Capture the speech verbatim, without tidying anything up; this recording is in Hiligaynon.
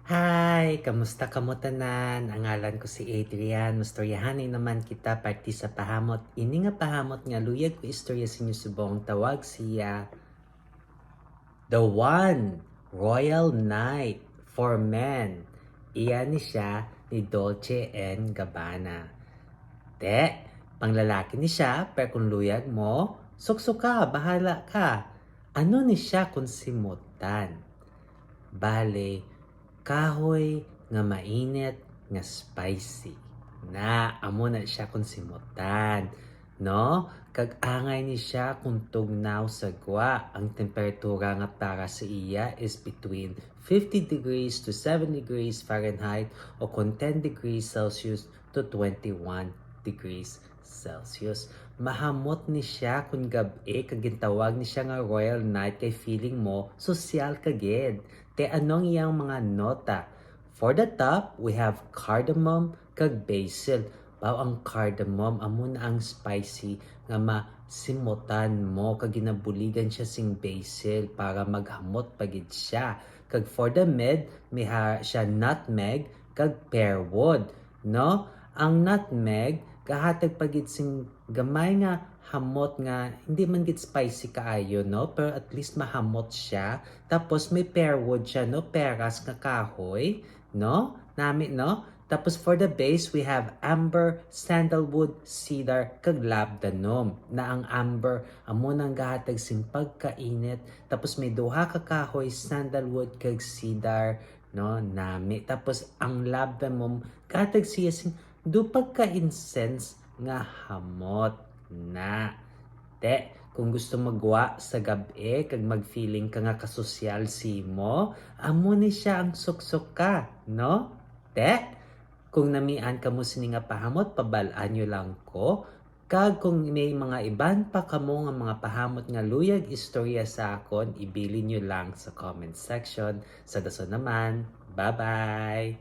Hi! Kamusta kamo tanan? Ang ngalan ko si Adrian. Mastoryahanay naman kita parte sa pahamot. Ini nga pahamot nga luyag ko istorya sa inyo subong tawag siya The One Royal Night for Men. Iya ni siya ni Dolce and Gabbana. Te, panglalaki ni siya, pero kung luyag mo, suksuka, bahala ka. Ano ni siya kung simutan? Bale, kahoy nga mainit nga spicy. Na, amo na siya kung simutan, no? Kag angay ni siya kung tugnaw sa gwa. Ang temperatura nga para sa iya is between fifty degrees to seven degrees Fahrenheit o kung ten degrees Celsius to twenty-one degrees Celsius. Mahamot ni siya kung gab-i kag gintawag ni siya nga Royal Night kay feeling mo sosyal ka gid. Te, ano ang iyang mga nota? For the top, we have cardamom kag basil. Baw, ang cardamom amo na ang spicy nga masimutan mo kag ginabuligan siya sing basil para maghamot pa gid siya. Kag for the mid, may ha siya nutmeg kag pearwood, no? Ang nutmeg gahatag pa gid sing gamay nga hamot nga hindi man gid spicy kaayo, no? Pero at least mahamot siya. Tapos may pearwood siya, no? Peras nga kahoy, no? Nami, no? Tapos for the base, we have amber, sandalwood, cedar, kag labdanum. Na ang amber, amo nang gahatag sing pagkainit. Tapos may duha ka kahoy, sandalwood, kag cedar, no? Nami. Tapos ang labdanum, gahatag siya sing do pagka-incense nga hamot na. Te, kung gusto magwa sa gab-i kag mag-feeling ka nga kasosyal simo, amo ni siya ang suksoka, no? Te, kung namian kamo sini nga pahamot, pabal-an nyo lang ko. Kag kung may mga iban pa kamo nga mga pahamot nga luyag istorya sa akon, ibilin nyo lang sa comment section. Sa dason naman, bye-bye!